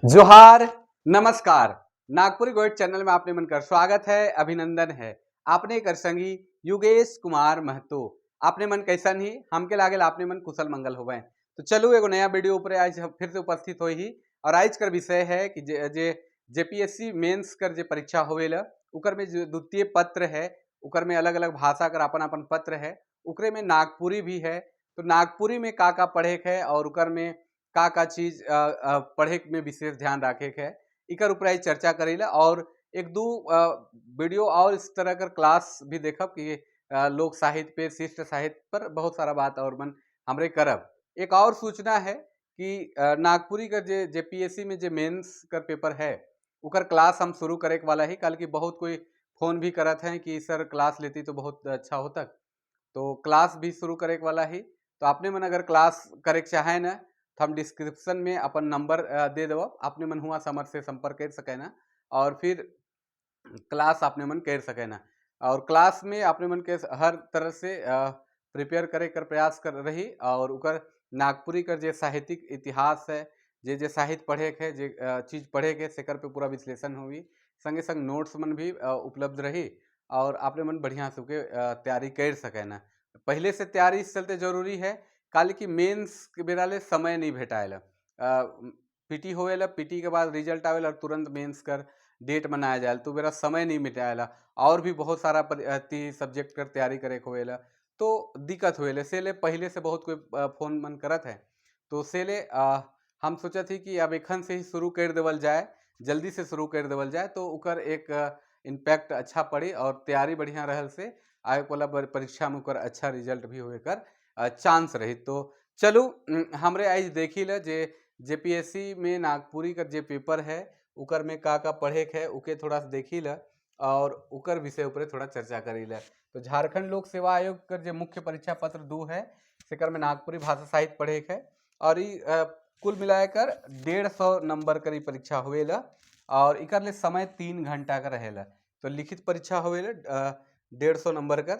जोहार, नमस्कार। नागपुरी गोइट चैनल में आपने मन कर स्वागत है, अभिनंदन है। आपने कर संगी युगेश कुमार महतो। आपने मन कैसन ही? हमके लागेल आपने मन कुशल मंगल होवे। तो चलो, एगो नया वीडियो ऊपर आज हम फिर से उपस्थित होई ही और आज कर विषय है कि जे जे जेपीएससी मेंस कर जे परीक्षा होवेला, उकर में जो द्वितीय पत्र है, उकर में अलग अलग भाषा कर अपन अपन पत्र है, उकरे में नागपुरी भी है। तो नागपुरी में का का पढ़े के है और उकर में का का चीज पढ़े में विशेष ध्यान रखे के है, इकर ऊपर आज चर्चा करेला और एक दो वीडियो और इस तरह कर क्लास भी देखब कि लोक साहित्य पे, शिष्ट साहित्य पर बहुत सारा बात और मन हमरे करब। एक और सूचना है कि नागपुरी का जे जेपीएससी में जे मेंस का पेपर है, उकर क्लास हम शुरू करे के वाला ही। कल की बहुत कोई फोन भी करत हैं कि सर, क्लास लेती तो बहुत अच्छा होता। तो क्लास भी शुरू करे के वाला ही। तो आपने मन अगर क्लास करे के चाहे ना, तो हम डिस्क्रिप्शन में अपन नंबर दे देव। आपने मन हुआ समर से संपर्क कर सके ना और फिर क्लास आपने मन कर सके ना। और क्लास में आपने मन के हर तरह से प्रिपेयर करे कर प्रयास कर रही और उकर नागपुरी कर जे साहित्यिक इतिहास है, जे जे साहित्य पढ़े के है, जे चीज पढ़े के, सेकर पे पूरा विश्लेषण हुई, संगे संग नोट्स मन भी उपलब्ध रही और आपने मन बढ़िया से ओके तैयारी कर सके ना। पहले से तैयारी इस चलते जरूरी है काल की मेंस के बेरा ले समय नहीं भेटाएला। पीटी होवेला, पीटी के बाद रिजल्ट आवेला और तुरंत मेंस कर डेट मनाया जाए, तो बेरा समय नहीं मिटाएला और भी बहुत सारा अथी सब्जेक्ट कर तैयारी करे के होवेला, तो दिक्कत होवेला। से ले पहले से बहुत कोई फोन मन करत है, तो से ले हम सोचत ही कि अब एखन से ही शुरू कर देवल जाए, जल्दी से शुरू कर देवल जाए, तो उकर एक इम्पैक्ट अच्छा पड़ी और तैयारी बढ़िया रहल से आए वाला परीक्षा में उकर अच्छा रिजल्ट भी होए कर चांस रही। तो चलू, हमरे आज देखी ल जे जेपीएससी में नागपुरी का जे पेपर है, उकर में का का पढ़े के है, उके थोड़ा सा देखी ल और उकर विषय ऊपर थोड़ा चर्चा करी ल। तो झारखंड लोक सेवा आयोग कर जे मुख्य परीक्षा पत्र 2 है, सेकर में नागपुरी भाषा साहित्य पढ़े के है और ई कुल मिलाकर 150 नंबर कर ई परीक्षा होवेला और इकर ले समय 3 घंटा का रहेला। तो लिखित परीक्षा होवेला 150 नंबर कर।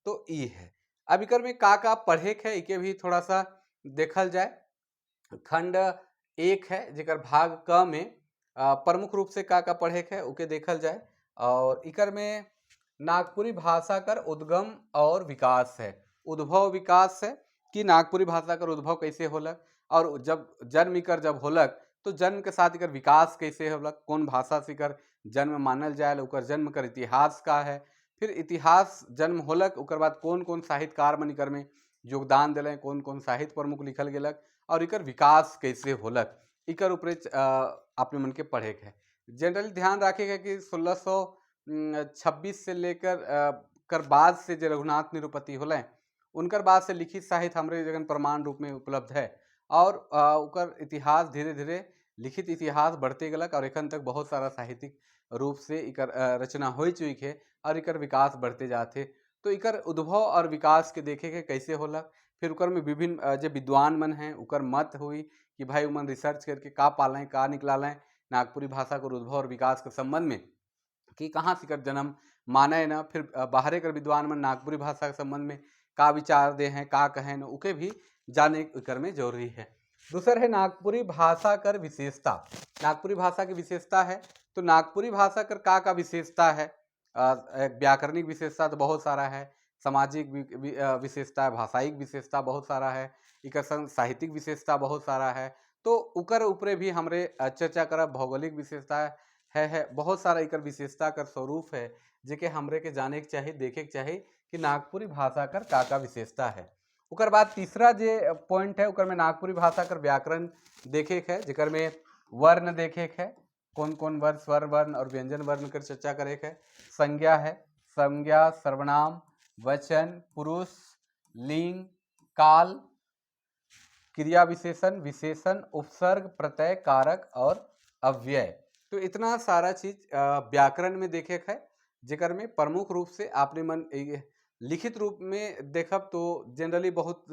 तो ई है। अब इकर में का का पढ़े के है, इके भी थोड़ा सा देखल जाए। खंड 1 है, जेकर भाग क में प्रमुख रूप से का का पढ़े के है, उके देखल जाए। और इकर में नागपुरी भाषा कर उद्गम और विकास है, उद्भव विकास है कि नागपुरी भाषा कर उद्भव कैसे होलक और जब जन्म इकर जब होलक, तो जन्म के साथ इकर विकास कैसे होलक, कौन भाषा से इकर जन्म मानल जाए, ओकर जन्म कर इतिहास का है। फिर इतिहास जन्म होलक, ओकर बाद कौन कौन साहित्यकार मन इकर में योगदान दिले, कौन कौन साहित्य प्रमुख लिखल गेलक और इकर विकास कैसे होलक, इकर ऊपर अपने मन के पढ़े के है। जनरली ध्यान रखे के कि 1626 से लेकर कर बाद से जो रघुनाथ निरुपति होले, उनकर बाद से लिखित साहित्य हमरे जगन प्रमाण रूप में उपलब्ध है और उकर इतिहास धीरे धीरे लिखित इतिहास बढ़ते गलक और एखन तक बहुत सारा साहित्यिक रूप से इकर रचना हो चुकी है और इकर विकास बढ़ते जाते। तो इकर उद्भव और विकास के देखे के कैसे होला। फिर उकर में विभिन्न जो विद्वान मन हैं, उकर मत हुई कि भाई उमन रिसर्च करके का पालें, का निकलालें नागपुरी भाषा के उद्भव और विकास के संबंध में कि कहाँ से इकर जन्म माने न। फिर बाहरे कर विद्वान मन नागपुरी भाषा के संबंध में का विचार दे हैं, का कहें न, उके भी जाने इकर में जरूरी है। दूसर है नागपुरी भाषा कर विशेषता। नागपुरी भाषा की विशेषता है, तो नागपुरी भाषा कर का विशेषता है? एक व्याकरणिक विशेषता तो बहुत सारा है, सामाजिक विशेषता है, भाषायिक विशेषता बहुत सारा है, इकर संग साहित्यिक विशेषता बहुत सारा है। तो उकर ऊपरे भी हमरे चर्चा करब। भौगोलिक विशेषता है, बहुत सारा इकर विशेषता कर स्वरूप है, जेके हमरे के जाने के चाही, देखे के चाही कि नागपुरी भाषा कर का का विशेषता है। ओकर बाद तीसरा जे पॉइंट है, ओकर में नागपुरी भाषा कर व्याकरण देखे के है, जेकर में वर्ण देखे के है, कौन कौन वर्ण, स्वर वर्ण और व्यंजन वर्ण कर चर्चा करे के है। संज्ञा है, संज्ञा, सर्वनाम, वचन, पुरुष, लिंग, काल, क्रिया विशेषण, विशेषण, उपसर्ग, प्रत्यय, कारक और अव्यय। तो इतना सारा चीज व्याकरण में देखे के है, जेकर में प्रमुख रूप से आपने मन लिखित रूप में देखब तो जनरली बहुत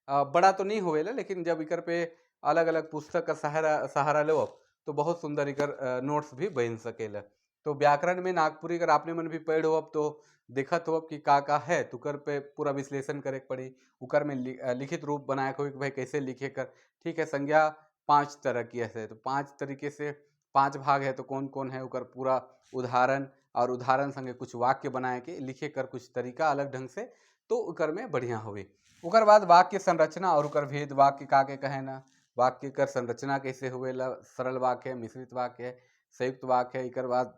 बड़ा तो नहीं होवेला, लेकिन जब इकर पे अलग अलग पुस्तक का सहारा सहारा लो, तो बहुत सुंदर इकर नोट्स भी बन सकेला। तो व्याकरण में नागपुरी अगर आपने मन भी पढ़ हो तो देखत हो कि का का है, तो उकर पे पूरा विश्लेषण करे के पड़ी, उकर में लिखित रूप बनाए हो कि भाई कैसे लिखे कर। ठीक है, संज्ञा पांच प्रकार कर होवेला, संज्ञा, 5 तरह की है। तो 5 तरीके से 5 भाग है, तो कौन कौन है उकर पूरा उदाहरण और उदाहरण संगे कुछ वाक्य बनाए के लिखे कर कुछ तरीका अलग ढंग से, तो उकर में बढ़िया होवे। उकर बाद वाक्य संरचना और उकर भेद, वाक्य का के कहे ना, वाक्य कर संरचना कैसे होवेला, सरल वाक्य है, मिश्रित वाक्य है, संयुक्त वाक्य है। इकर बाद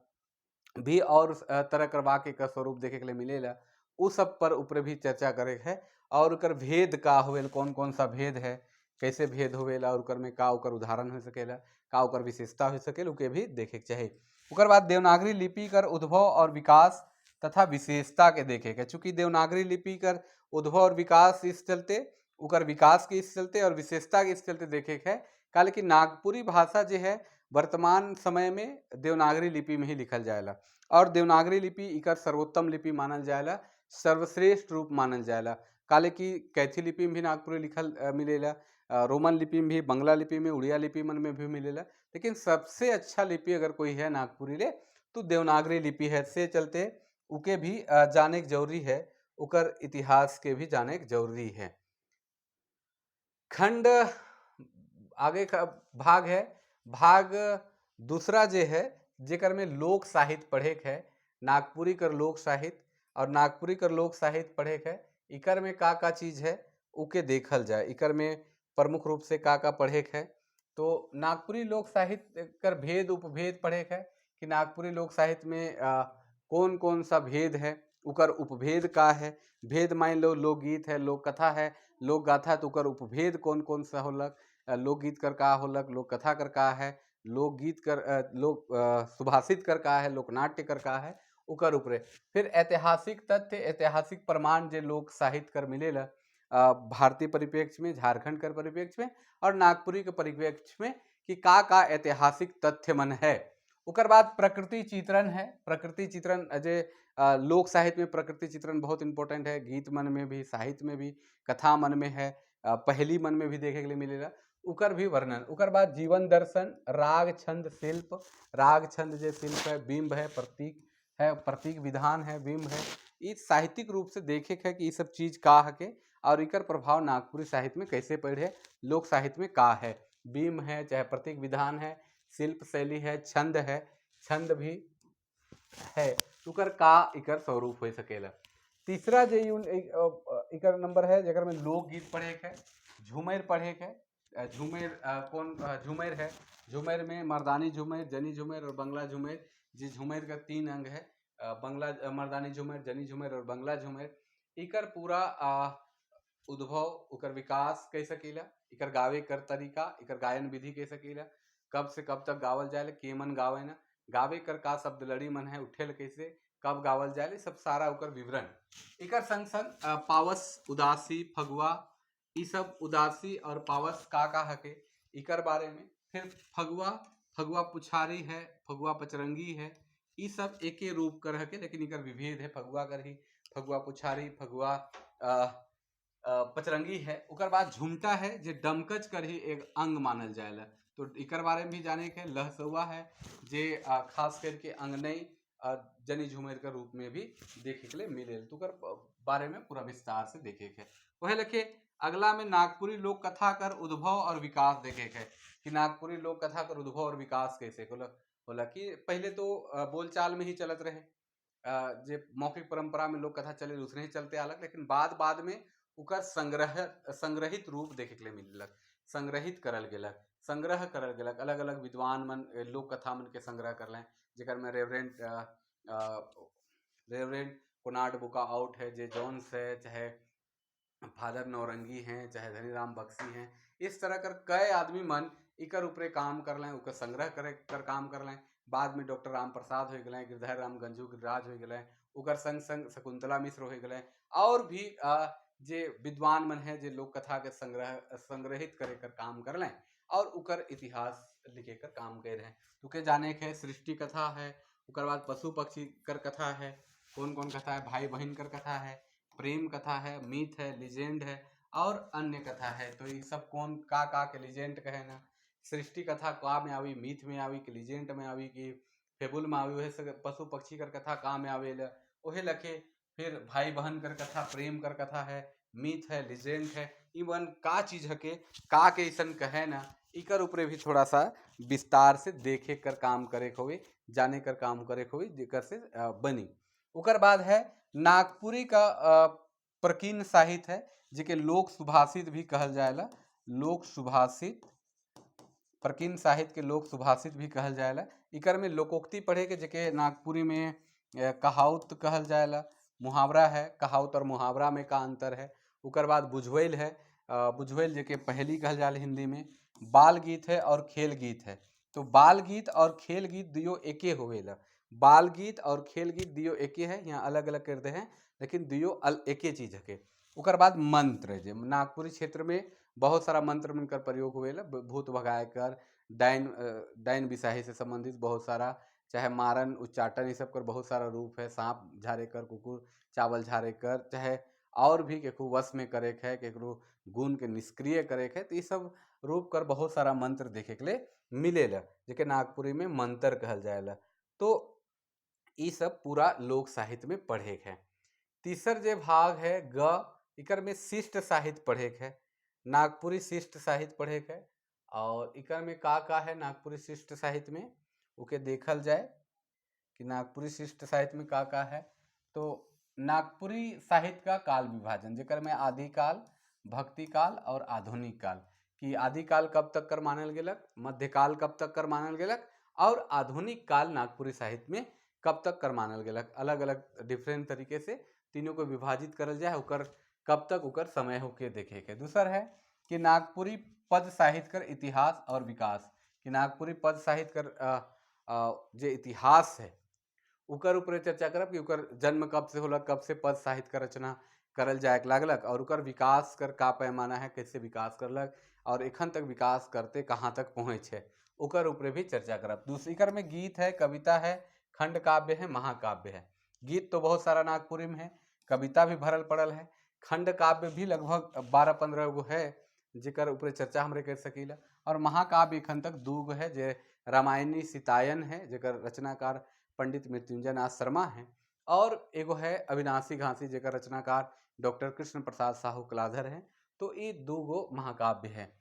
भी और तरह कर वाक्य का स्वरूप देखे के लिए मिलेला, उ सब पर ऊपर भी चर्चा करे है। और उकर भेद का होवेल, कौन कौन सा भेद है, कैसे भेद होवेला और उकर में का उकर उदाहरण हो सकेला, का उकर विशेषता हो सकेला, उके भी देखे के चाही। उकर बाद देवनागरी लिपि कर उद्भव और विकास तथा विशेषता के देखे के, चूँकि देवनागरी लिपि कर उद्भव और विकास इस चलते, उकर विकास के इस चलते और विशेषता के इस चलते देखे के है, काहे कि नागपुरी भाषा जो है वर्तमान समय में देवनागरी लिपि में ही लिखल जाएला और देवनागरी लिपि इकर सर्वोत्तम लिपि मानल जाएला, सर्वश्रेष्ठ रूप मानल जाएला। काहे कि कैथी लिपि में भी नागपुरी लिखल मिलेला, रोमन लिपि में भी, बंगला लिपि में, उड़िया लिपि मन में भी मिलेला, लेकिन सबसे अच्छा लिपि अगर कोई है नागपुरी ले तो देवनागरी लिपि है। से चलते उके भी जाने के जरूरी है, उकर इतिहास के भी जाने के जरूरी है। खंड आगे का भाग है, भाग दूसरा जे है जेकर में लोक साहित्य पढ़े के है, नागपुरी कर लोक साहित्य और नागपुरी कर लोक साहित्य पढ़े के है। इकर में का का चीज है उके देखल जाए, इकर में प्रमुख रूप से का का पढ़े के है। तो नागपुरी लोक साहित्य कर भेद उपभेद पढ़े के है कि नागपुरी लोक साहित्य में कौन कौन सा भेद है, उकर उपभेद का है। भेद मान लो लोकगीत है, लोक कथा है, लोक गाथा है, तो उकर उपभेद कौन कौन सा होलक, लोकगीत कर का होलक, लोक कथा कर का है, लोकगीत कर लोक सुभाषित कर का है, लोकनाट्य कर का है, उकर ऊपरे। फिर ऐतिहासिक तथ्य, ऐतिहासिक प्रमाण जे लोक साहित्य कर मिलेला भारतीय परिप्रेक्ष्य में, झारखंड कर परिप्रेक्ष्य में और नागपुरी के परिप्रेक्ष्य में कि का का ऐतिहासिक तथ्य मन है। उकर बाद प्रकृति चित्रण है। प्रकृति चित्रण जे लोक साहित्य में प्रकृति चित्रण बहुत इंपॉर्टेंट है, गीत मन में भी, साहित्य में भी, कथा मन में है, पहेली मन में भी देखे के लिए मिलेगा, उकर भी वर्णन। उकर बाद जीवन दर्शन, राग छंद शिल्प, राग छंद जे शिल्प है, बिंब है, प्रतीक है, प्रतीक विधान है, बिंब है, इस साहित्यिक रूप से देखे है कि ये सब चीज का हके और इकर प्रभाव नागपुरी साहित्य में कैसे पड़े, लोक साहित्य में का है। बिंब है, चाहे प्रतीक विधान है, शिल्प शैली है, छंद है, छंद भी है, उकर का इकर स्वरूप हो सकेला। तीसरा जे इकर नंबर है जेकर में लोकगीत पढ़े है, झूमेर पढ़े है, झूमेर कौन झूमेर है, झूमेर में मर्दानी झूमेर, जनी झूमेर और बंगला झूमेर, जी झूमेर का 3 अंग है, बंगला मर्दानी झूमेर, जनी झूमेर और बंगला झूमेर। इकर पूरा उद्भव, उकर विकास कह सकीला, इकर गावे कर तरीका, इकर गायन विधि कह सकीला, कब से कब तक गावल जाए, के मन गावे ना, गावे कर का शब्द लड़ी मन है, उठेल कैसे, कब गावल जाए, सब सारा उकर विवरण। इकर संग संग पावस, उदासी, फगुआ, ई सब उदासी और पावस का का हके इकर बारे में। फिर फगुआ, फगुआ पुछारी है, फगुआ पचरंगी है, ई सब एके रूप कर हके, लेकिन इकर विभेद है। फगुआ कर ही फगुआ पुछारी, फगुआ पचरंगी है। उकर बाद झुमटा है जे डमकच कर ही एक अंग मानल जाएला, तो इकर बारे में भी जाने के। लहसुआ है जे खास करके अंगनई जनी झूमेर के रूप में भी देखे के लिए मिले, तो उकर बारे में पूरा विस्तार से देखे के। वह लिखे अगला में नागपुरी लोक कथा कर उद्भव और विकास देखे के कि नागपुरी लोक कथा कर उद्भव और विकास कैसे होला। होला कि पहले तो बोलचाल में ही चलत रहे, जे मौखिक परंपरा में लोक कथा चले उसने ही चलते अलग, लेकिन बाद बाद में उकर संग्रहित रूप देखे के लिए मिललक, संग्रहित करल गेलक, संग्रह करल गेलक। अलग अलग विद्वान मन लोक कथा मन के संग्रह करले, जेकर में रेवरेंड कोनाड बुका आउट है, जे जोन्स है, चाहे फादर नौरंगी हैं, चाहे धनीराम बख्शी हैं, इस तरह कर कई आदमी मन इकर ऊपरे काम कर लें, उकर संग्रह करे कर काम कर लें। बाद में डॉक्टर राम प्रसाद हो गए, गिरधर राम गंजू गिरिराज हो गए, उकर संग संग शकुंतला मिश्र हो गए, और भी जे विद्वान मन है जे लोक कथा के संग्रहित करे कर काम कर लें और उकर इतिहास लिखे कर काम कर रहे हैं। तो के जाने के सृष्टि कथा है, उकर बाद पशु पक्षी कर कथा है, कौन कौन कथा है, भाई बहन कर कथा है, प्रेम कथा है, मीथ है, लीजेंड है और अन्य कथा है। तो ये सब कौन का का के लीजेंड कहे ना, सृष्टि कथा का में आवी, मीथ में आवी कि लीजेंड में आवी कि फेबुल में आवी, वह सब पशु पक्षी कर कथा का में आवे ओहे लखे। फिर भाई बहन कर कथा, प्रेम कर कथा है, मीथ है, लीजेंड है, इवन का चीज हके, का के ऐसन कहे ना, इकर ऊपरे भी थोड़ा सा विस्तार से देखे कर काम करे के होई, जाने कर काम करे के होई, जेकर से बनी। उकर बाद है नागपुरी का प्रकीर्ण साहित्य है, जेके लोक सुभाषित भी कहल जाएला। लोक सुभाषित, प्रकीर्ण साहित्य के लोक सुभाषित भी कहल जाएला। इकर में लोकोक्ति पढ़े के, जेके नागपुरी में कहावत कहल जाएला, मुहावरा है। कहावत और मुहावरा में का अंतर है। उकर बाद बुझवेल है, बुझवेल जेके पहेली कहल जाला हिंदी में। बाल गीत है और खेल गीत है। तो बाल गीत और खेल गीत दुयो एके होवेला। बाल गीत और खेल गीत दुयो एके है, यहाँ अलग अलग कर दे हैं, लेकिन दुयो एके चीज है। उकर बाद मंत्र, जे नागपुरी क्षेत्र में बहुत सारा मंत्र मन कर प्रयोग होवेला, भूत भगाए कर, डाइन डाइन बिसाही से संबंधित बहुत सारा, चाहे मारन उच्चाटन, ये सब कर बहुत सारा रूप है। सांप झारे कर, कुकुर चावल झारे कर, चाहे और भी केकरो वश में करे के है, केकरो गुण के निष्क्रिय करे के है, तो ये सब रूप कर बहुत सारा मंत्र देखे के लिए मिलेला, जेके नागपुरी में मंत्र कहल जाएला। तो ये सब पूरा लोक साहित्य में पढ़े के है। तीसर जे भाग है ग, इकर में शिष्ट साहित्य पढ़े के है, नागपुरी शिष्ट साहित्य पढ़े के है। और इकर में का का है नागपुरी शिष्ट साहित्य में, ओके देखल जाए कि नागपुरी शिष्ट साहित्य में का का है। तो नागपुरी साहित्य का काल विभाजन, जेकर में आदिकाल, भक्ति काल और आधुनिक काल, कि आदिकाल कब तक कर मानल गेलक, मध्यकाल कब तक कर मानल गेलक और आधुनिक काल नागपुरी साहित्य में कब तक कर मानल गेलक। अलग अलग डिफरेंट तरीके से तीनों को विभाजित करल जाए, ओकर कब तक ओकर समय होके देखे के। दूसर है कि नागपुरी पद साहित्य कर इतिहास और विकास, कि नागपुरी पद साहित्य कर जे इतिहास है उकर ऊपर चर्चा करब कि उकर जन्म कब से होला, कब से पद साहित्य का रचना करल जाए लागलक और उकर विकास कर का पैमाना है, कैसे विकास करलक और एखन तक विकास करते कहाँ तक पहुँच है, उकर ऊपर भी चर्चा करब। दूसरी कर में गीत है, कविता है, खंड काव्य है, महाकाव्य है। गीत तो बहुत सारा नागपुरी में है, कविता भी भरल पड़ल है, खंड काव्य भी लगभग 12-15 गो है जेकर ऊपर चर्चा हमरे कर सकीला, और महाकाव्य एखन तक 2 गो है, जे रामायणी सीतायन है जेकर रचनाकार पंडित मृत्युंजय नाथ शर्मा हैं, और एगो है अविनाशी घासी जेकर रचनाकार डॉक्टर कृष्ण प्रसाद साहू कलाधर हैं। तो ये 2 गो महाकाव्य है।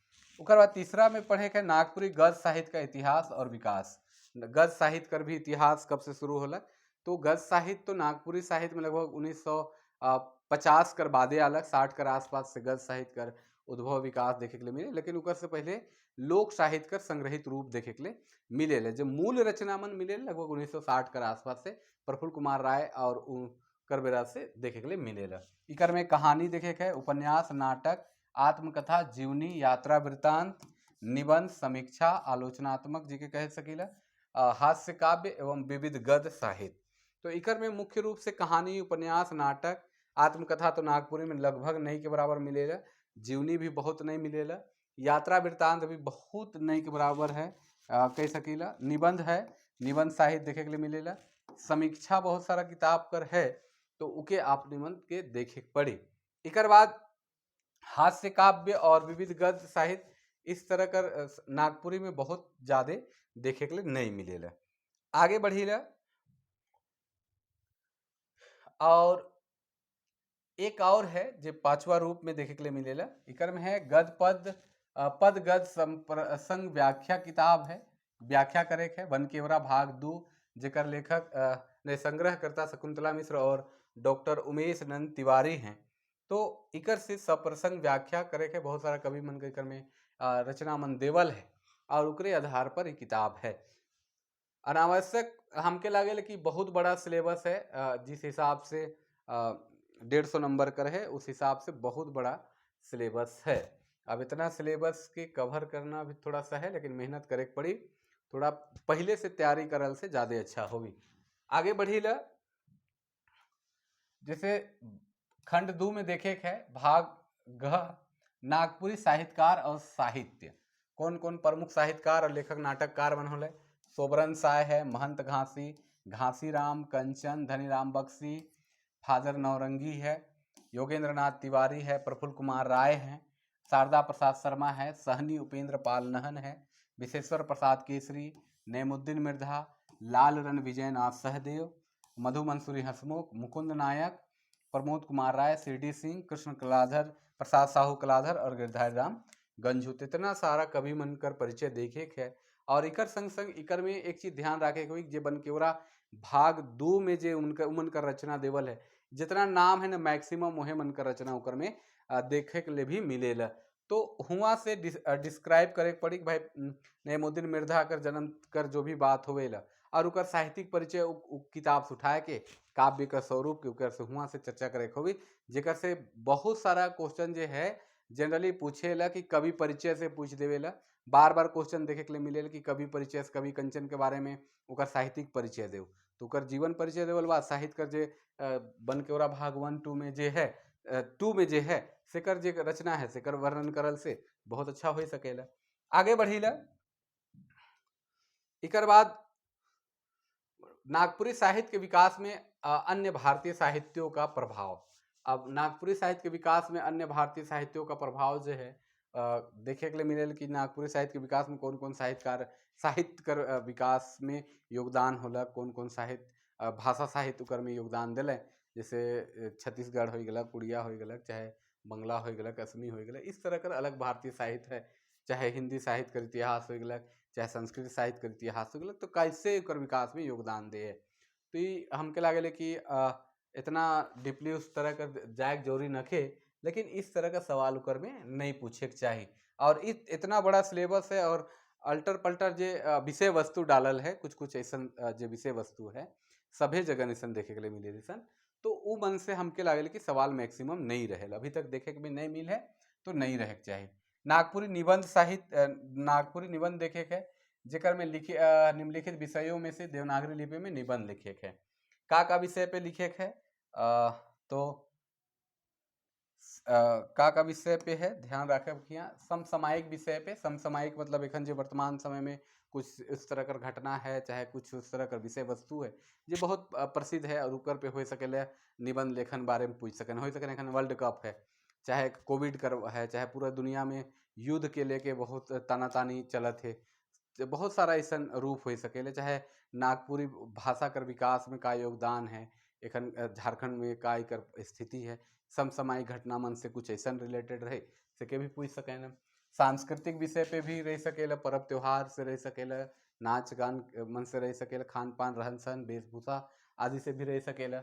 ओकर बाद तीसरा में पढ़े के नागपुरी गद्य साहित्य का इतिहास और विकास। गद्य साहित्य कर भी इतिहास कब से शुरू होला, तो गद्य साहित्य तो नागपुरी साहित्य में लगभग 1950 कर बादे अलग 60 कर आसपास से गद्य साहित्य कर उद्भव विकास देखे के लिए मिले, लेकिन उकर से पहले लोक साहित्य कर संग्रहित रूप देखे के लिए मिले ले, जो मूल रचना मन मिले लगभग 1960 कर आसपास से प्रफुल्ल कुमार राय और कर बेरा से देखे के लिए मिलेला। इकर में कहानी देखे के है, उपन्यास, नाटक, आत्मकथा, जीवनी, यात्रा वृत्तांत, निबंध, समीक्षा, आलोचनात्मक जिके कह सकीला, हास्य काव्य एवं विविध गद्य साहित्य। तो इकर में मुख्य रूप से कहानी, उपन्यास, नाटक, आत्मकथा तो नागपुरी में लगभग नहीं के बराबर मिलेला, जीवनी भी बहुत नहीं मिलेला, यात्रा वृत्तांत भी बहुत नहीं के बराबर है, कह सकीला, निबंध है, निबंध साहित्य देखे के लिए मिलेला, समीक्षा बहुत सारा किताब कर है, तो उके आप निबंध के देखे के पड़ी। इकर बाद हास्य काव्य और विविध गद्य साहित्य इस तरह कर नागपुरी में बहुत ज़्यादा देखे के लिए नहीं मिलेला। आगे बढ़ीला और एक और है जो पांचवा रूप में देखे के लिए मिलेला, इकर में है गद पद, पद गद संग व्याख्या किताब है, व्याख्या करे के है वनकेवरा भाग 2, जेकर लेखक ने संग्रहकर्ता शकुंतला मिश्र और डॉक्टर उमेश नंद तिवारी हैं। तो इकर से सप्रसंग व्याख्या करे के बहुत सारा कवि मन के इकर में रचना मन देवल है और उकरे आधार पर ये किताब है। अनावश्यक हमके लागेल कि बहुत बड़ा सिलेबस है, जिस हिसाब से 150 नंबर कर है उस हिसाब से बहुत बड़ा सिलेबस है। अब इतना सिलेबस के कवर करना भी थोड़ा सा है, लेकिन मेहनत करे के पड़ी, थोड़ा पहले से तैयारी करल से ज़्यादा अच्छा होगी। आगे बढ़ी ला, जैसे खंड 2 में देखे है भाग ग नागपुरी साहित्यकार और साहित्य, कौन कौन प्रमुख साहित्यकार और लेखक नाटककार मन होले, सोबरन साय है, महंत घासी, घासीराम कंचन, धनीराम बख्शी, फादर नौरंगी है, योगेंद्र नाथ तिवारी है, प्रफुल्ल कुमार राय हैं, शारदा प्रसाद शर्मा है, सहनी उपेंद्र पाल नहन है, विशेश्वर प्रसाद केसरी, नैमुद्दीन मिर्धा, लाल रण विजयनाथ सहदेव, मधु मंसूरी हसमुख, मुकुंद नायक, प्रमोद कुमार राय, सी डी सिंह, कृष्ण कलाधर, प्रसाद साहू कलाधर और गिरधारी राम गंझू। इतना सारा कवि मन कर परिचय देखे के है। और इकर संग संग इकर में एक चीज ध्यान रखे के होई, जे बनकेवरा भाग 2 में जे उनका उमन कर रचना देवल है, जितना नाम है ना मैक्सिमम वहे मन कर रचना उकर में देखे के लिए भी मिलेला। तो हुआ से डिस्क्राइब करे के पड़ी कि भाई नईमुद्दीन मिर्जा कर जन्म कर जो भी बात होवेला और उकर साहित्यिक परिचय किताब से उठाए के काव्य का स्वरूप के उकर से हुआ से चर्चा करे के होई, जेकर से बहुत सारा क्वेश्चन जे है जनरली पूछेला कि कवि परिचय से पूछ देवेला। बार बार क्वेश्चन देखे के लिए मिलेला कि कवि परिचय से कवि कंचन के बारे में उकर साहित्यिक परिचय देव, तो उकर जीवन परिचय देवल बा साहित्य कर जे बनकेवरा भाग 1 2 में जे है 2 में जे है सेकर जे रचना है सेकर वर्णन करल से बहुत अच्छा हो सकेला। आगे बढ़ीला, इकर बाद नागपुरी साहित्य के विकास में अन्य भारतीय साहित्यों का प्रभाव। अब नागपुरी साहित्य के विकास में अन्य भारतीय साहित्यों का प्रभाव जो है देखे के लिए मिलेला कि नागपुरी साहित्य के विकास में कौन कौन साहित्यकार साहित्य कर विकास में योगदान होला, कौन कौन साहित्य भाषा साहित्य उकर में योगदान दिले, जैसे छत्तीसगढ़ हो गलक, उड़िया हो गलक, चाहे बंगला हो गलक, असमी हो गलक, इस तरह कर अलग भारतीय साहित्य है, चाहे हिंदी साहित्य कर इतिहास हो गलक, चाहे संस्कृत साहित्य कर इतिहास हो गलक, तो कैसे ओकर विकास में योगदान दे। तो ये हमके लागल कि इतना डीपली उस तरह का जाए जरूरी नखे, लेकिन इस तरह का सवाल उकर में नहीं पूछे के चाही। और इतना बड़ा सिलेबस है और अल्टर पल्टर जे विषय वस्तु डालल है, कुछ कुछ ऐसा जे विषय वस्तु है सभे जगह ऐसा देखे के लिए मिले सन, तो उ मन से हमके लागल कि सवाल मैक्सिमम नहीं रहे, अभी तक देखे के भी नहीं मिल है तो नहीं रहे के चाही। नागपुरी निबंध साहित्य, नागपुरी निबंध देखे के जेकर में लिखे निम्नलिखित विषयों में से देवनागरी लिपि में निबंध लिखे के का का विषय पे लिखे के तो का विषय पे है ध्यान रखे समसामयिक विषय पे। समसामयिक मतलब एखन जो वर्तमान समय में कुछ इस तरह का घटना है, चाहे कुछ उस तरह का विषय वस्तु है जो बहुत प्रसिद्ध है और उकर पे हो सकेले निबंध लेखन बारे में पूछ सकें। हो सके एखन वर्ल्ड कप है, चाहे कोविड कर है, चाहे पूरा दुनिया में युद्ध के लेके बहुत तानातानी चलत है, बहुत सारा ऐसा रूप हो सकेले। चाहे नागपुरी भाषा कर विकास में का योगदान है, एखन झारखंड में का एकर स्थिति है, समसामयिक घटना मन से कुछ ऐसा रिलेटेड रहे से के भी पूछ सकें। सांस्कृतिक विषय पे भी रह सकेला, पर्व त्योहार से रह सकेला, नाच गान मन से रह सकेला, खान पान रहन सहन वेशभूषा आदि से भी रह सकेला।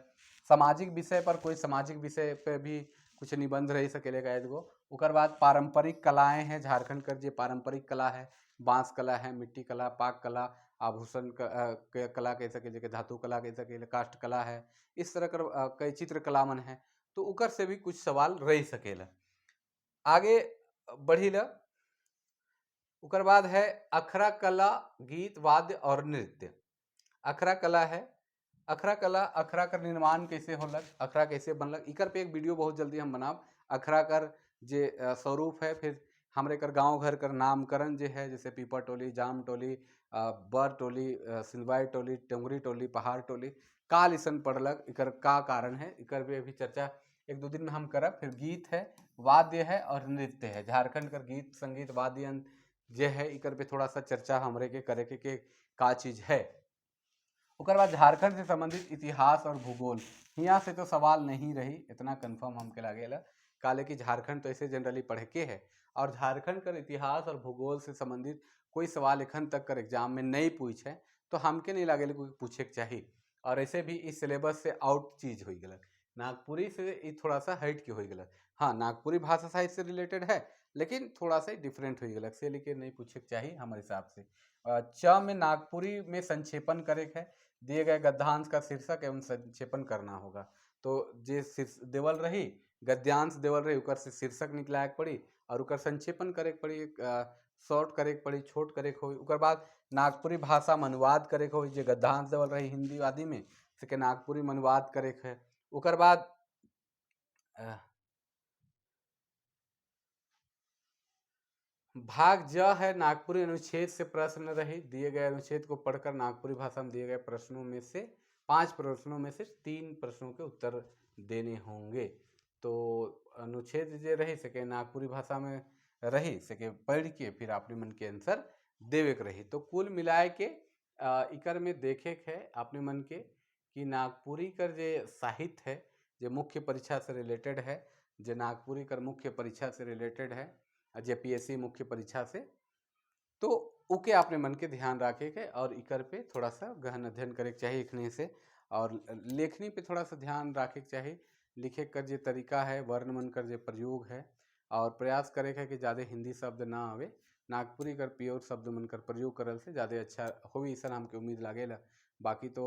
सामाजिक विषय पर कोई सामाजिक विषय पे भी कुछ निबंध रह सकेले का गो। ओकर बाद पारंपरिक कलाएं हैं, झारखंड कर जो पारंपरिक कला है, बांस कला है, मिट्टी कला, पाक कला, आभूषण कला कह सके, जैसे धातु कला कह सके, काष्ठ कला है, इस तरह कर कई चित्रकला मन है, तो उकर से भी कुछ सवाल रह सकेला। आगे बढ़ीला, उकर बाद है अखरा कला, गीत वाद्य और नृत्य। अखरा कला है, अखरा कला, अखरा कर निर्माण कैसे होलक, अखरा कैसे बनलक, इकर पे एक वीडियो बहुत जल्दी हम बनाब। अखरा कर जे स्वरूप है, फिर हमरे कर गांव घर कर नामकरण जे है, जैसे पीपर टोली, जाम टोली, बर टोली, सिंदवाई टोली, टेंगरी टोली, पहाड़ टोली, का लिसन पड़लक, इकर का कारण है, इकर पे भी चर्चा एक दो दिन में हम करब। फिर गीत है, वाद्य है और नृत्य है। झारखंड कर गीत संगीत वाद्य जे है इकर पे थोड़ा सा चर्चा हमरे के करे के का चीज है। ओकर बाद झारखंड से संबंधित इतिहास और भूगोल, यहाँ से तो सवाल नहीं रही, इतना कंफर्म हमके लागेला। काले कि झारखंड तो ऐसे जनरली पढ़ के है और झारखंड कर इतिहास और भूगोल से संबंधित कोई सवाल एखन तक कर एग्जाम में नहीं पूछे, तो हमके नहीं लागेला कोई पूछे के चाहिए। और ऐसे भी इस सिलेबस से आउट चीज हो गलक, नागपुरी से ये थोड़ा सा हट के हो गलक। हाँ, नागपुरी भाषा साहित्य से रिलेटेड है लेकिन थोड़ा सा डिफरेंट हो गलक, से लेकिन नहीं पूछे के चाहिए हमारे हिसाब से। च में नागपुरी में संक्षेपण करे है, दिए गए गद्यांश का शीर्षक एवं संक्षेपण करना होगा। तो जे देवल रही गद्यांश देवल रही उकर से शीर्षक निकलाए के पड़ी और उकर संक्षेपण करे के पड़ी, शॉर्ट करे के पड़ी, छोट करे के होई। उकर बाद नागपुरी भाषा में अनुवाद करे के होई, जे गद्यांश देवल रही हिंदी आदि में से के नागपुरी में अनुवाद करे के है। उकर बाद भाग ज है नागपुरी अनुच्छेद से प्रश्न रही, दिए गए अनुच्छेद को पढ़कर नागपुरी भाषा में दिए गए प्रश्नों में से 5 प्रश्नों में से 3 प्रश्नों के उत्तर देने होंगे। तो अनुच्छेद जे रही सके नागपुरी भाषा में रही सके पढ़ के फिर अपने मन के आंसर देवे के रही। तो कुल मिलाए के इकर में देखे के है अपने मन के कि नागपुरी कर जे साहित्य है जे मुख्य परीक्षा से रिलेटेड है, जे नागपुरी कर मुख्य परीक्षा से रिलेटेड है, जेपीएससी मुख्य परीक्षा से। तो ओके आपने मन के ध्यान रखे के और इकर पे थोड़ा सा गहन अध्ययन करे के चाही एखने से और लेखनी पे थोड़ा सा ध्यान रखे के चाही। लिखे कर जे तरीका है, वर्ण मन कर जे प्रयोग है और प्रयास करे के है कि ज़्यादा हिंदी शब्द ना आवे, नागपुरी कर प्योर शब्द मन कर प्रयोग करल से ज़्यादा अच्छा होई, ऐसा हमके उम्मीद लागेला। बाकी तो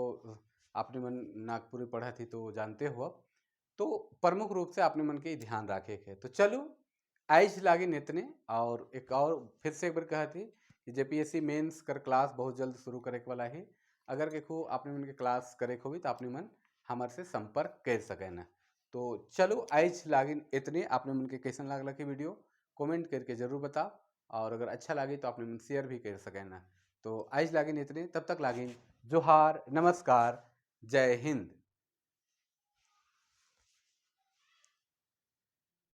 आपने मन नागपुरी पढ़त ही तो जानते हो। तो प्रमुख रूप से आपने मन के ध्यान रखे के है। तो चलो आइज लागिन इतने और एक और फिर से एक बार कहत ही कि जेपीएससी मेंस कर क्लास बहुत जल्द शुरू करे के वाला है। अगर देखो आपने मन के क्लास करे के होई तो आपने मन हमारे से संपर्क कर सके ना। तो चलो आइज लागिन इतने। आपने मन के कैसन लागल की वीडियो कमेंट करके जरूर बताओ और अगर अच्छा लगे तो आपने मन शेयर भी कर सके ना। तो आइज लागिन इतने, तब तक लागिन जोहार, नमस्कार, जय हिंद।